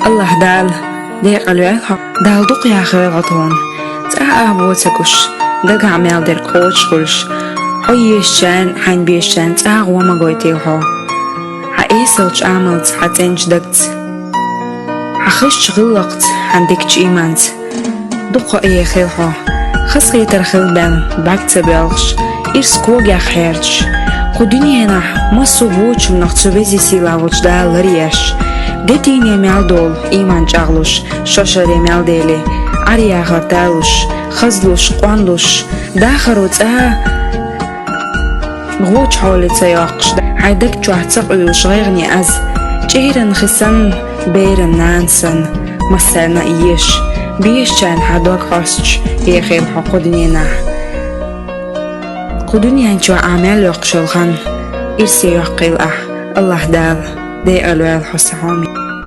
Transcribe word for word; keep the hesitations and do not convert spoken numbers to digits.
Аллахь Дала декъала ваьлла хьо, Дала дукха яхийла хьо тхона. ЦӀагӀа ах боцагуш, дагахь мел дерг кхочуш хуьлуш, хьо ешачарна, хьайна бешачарна цӀагӀа гӀо ма гойтийла хьо. Хьан эсалчу Ӏамалца, хьан цӀеначу дагца, хьан хезачу гӀиллакхца, хьан дикачу ийманца. Дукха а ехийла хьо. Хазахетар хилла бен, бӀаьрг ца боьлхуш, ирс когех хьерчаш, кху дуьненахь массо а вочунах цу веза-сийлахь волчу Дала ларъеш, де дийне мел долу ийман чӀагӀлуш, шо шаре мел дели, Ӏар-яхар талуш, хазлуш, къоьллуш, дахаро цӀа гӀочу хьоле ца йоккхуш, хьайн даг чохь ца къуьйлуш гӀайгӀане аз, чӀеран хи санна, беран нана санна, массарна а еш, бешачарна хьан дог хьостуш, ехийла хьо кху дуьненахь. Кху дуьнен чохь ахь мел йоккхуш йолу хан ирсе йоккхийла ахь, Аллахь Дала декъала ваьлла хьо, сан хьоме.